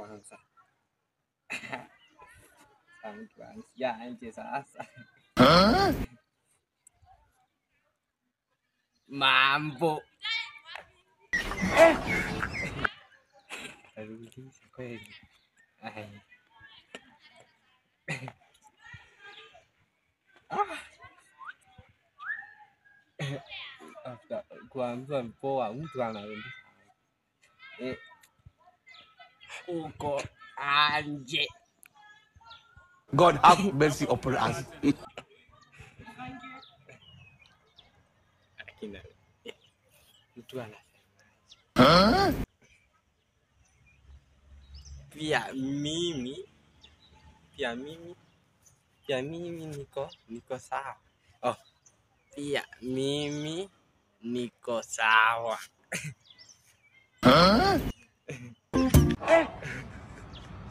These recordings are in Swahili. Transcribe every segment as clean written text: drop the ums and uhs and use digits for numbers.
kwanza. Mtu anasikia aje sasa? Mambo. Arudi kweli. Ai. After kuambiwa mpoa mtu anarudi. Uko anje. God have mercy upon us. Akina mtu anasema. Pia mimi niko sawa. Oh, pia mimi niko sawa.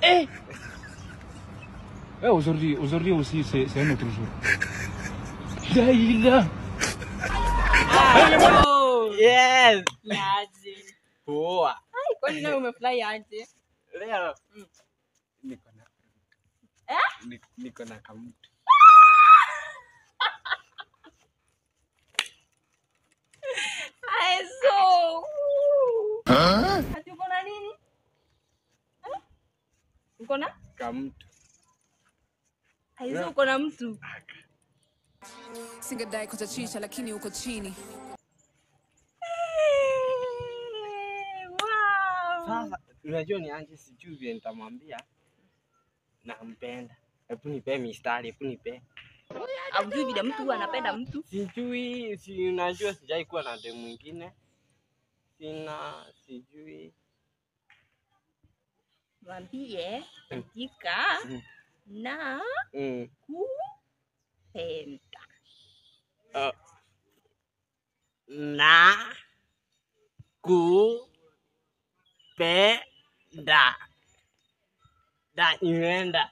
Eh, aujourd'hui aussi, c'est un autre jour. Daïla. Oh, yes. Aje. Poa. Ai, kwani leo umefly aje? Leo niko na niko na kamtu. Ai, so. Ati uko na nini? Uko na kamtu. Aizo uko na mtu. Singadai kuchachisha lakini uko chini. Wow. Sasa unajua ni anje sijui vile nitamwambia nampenda. Hebu nipe mistari, hebu nipe. Haujui vile mtu anapenda mtu? Sijui, si unajua sijai kuwa na demu mwingine. Sina, sijui. Mwambie andika na kupenda. Na kupenda. Da imeenda.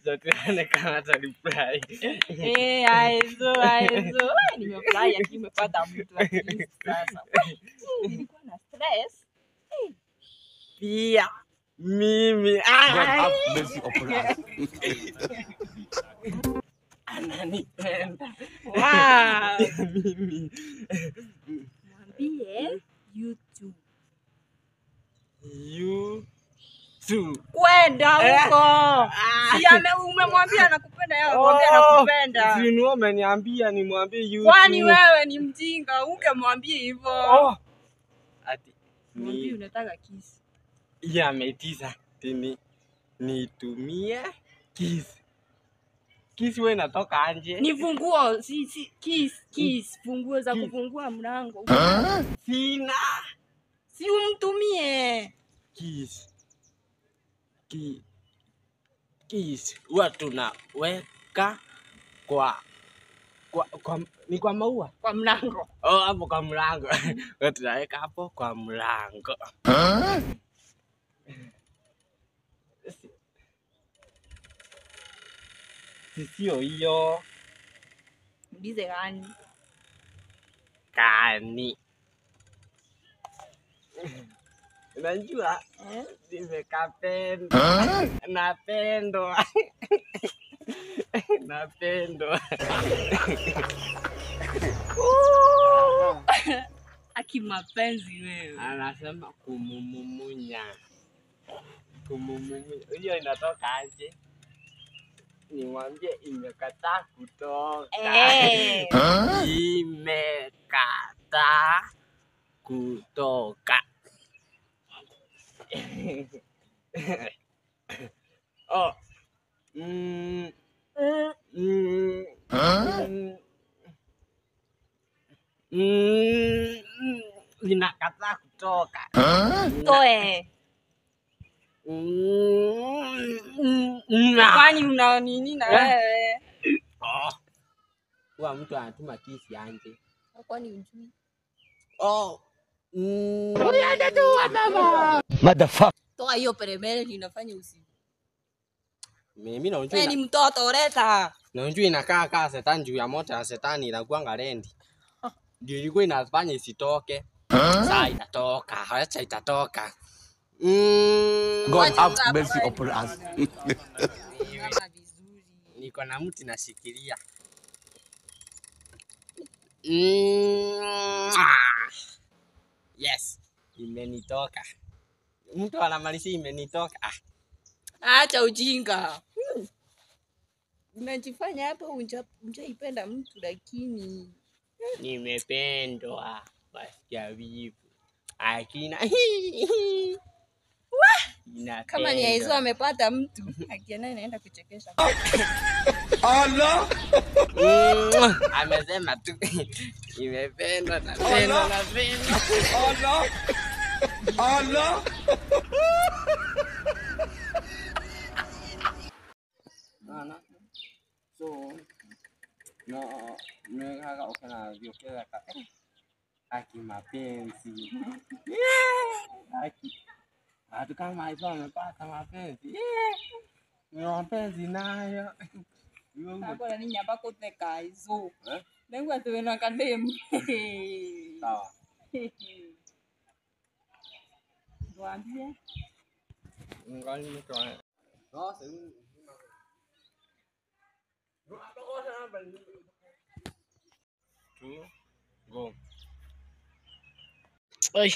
Zote kama atalifurahi. Eh, aizo. Nimefurahi lakini nimepata mtu at least sasa. Nilikuwa na stress. Pia mimi God have mercy upon us. Ananipenda. Wow. Mimi. Mwambie you too. You too. Kwenda huko. Si umemwambia anakupenda yeye, akwambia anakupenda. Si ni wewe umeniambia nimwambie you. Kwani wewe ni mjinga, ungemwambia hivyo. Oh. Ati mwambie unataka kiss. Ya ametiza tini nitumie kiss. Kiss wewe natoka nje. Ni funguo, si kiss, funguo za kufungua mlango. Sina. Si umtumie. Kiss. Kiss. Huwa tunaweka kwa ni kwa maua? Kwa mlango. Oh, hapo kwa mlango. Huwa tunaweka hapo kwa mlango. Sio hiyo. Mbize gani? Kani. Unajua nimekapenda. Napendwa. Napendwa. Aki mapenzi wewe. Anasema kumumumunya. Kumumumunya. Hiyo inatoka aje? Nimwambie imekataa kutoka. Imekataa kutoka. Oh. Inakataa kutoka. Toe. Kwani una nini na wewe? Oh. Huwa mtu anatuma kisi anje. Kwani hujui? Oh. Motherfucker. Toa hiyo peremere ninafanya usiku. Mimi naonjua. Wewe ni mtoto leta. Naonjua inakaa kaa setani juu ya moto na setani inakuanga rendi. Ndio ilikuwa inafanya isitoke. Sasa itatoka. Acha itatoka. God have mercy upon us. Kama vizuri. Niko na mti nashikilia. Yes, imenitoka. Mtu anamalizia imenitoka. Ah, Acha ujinga. Unajifanya hapa unjaipenda mtu lakini nimependwa. Basikia wivu. Akina. Kama ni Aizo amepata mtu akienda inaenda kuchekesha. Allah. Amesema tu nimependwa, napendwa, napendwa. Allah. Allah. Naona? So no nimekaga ukana vyokeza ka aki mapenzi. Yeah. Aki watu kama hizo wamepata mapenzi. Yeah. Ni mapenzi nayo. Akora ni nyamba kutheka Aizo. Eh? Nĩguo atĩ wĩna kademu. Sawa. Ndwambie. Ngali mtu ana. No, sasa Two, go. Oi.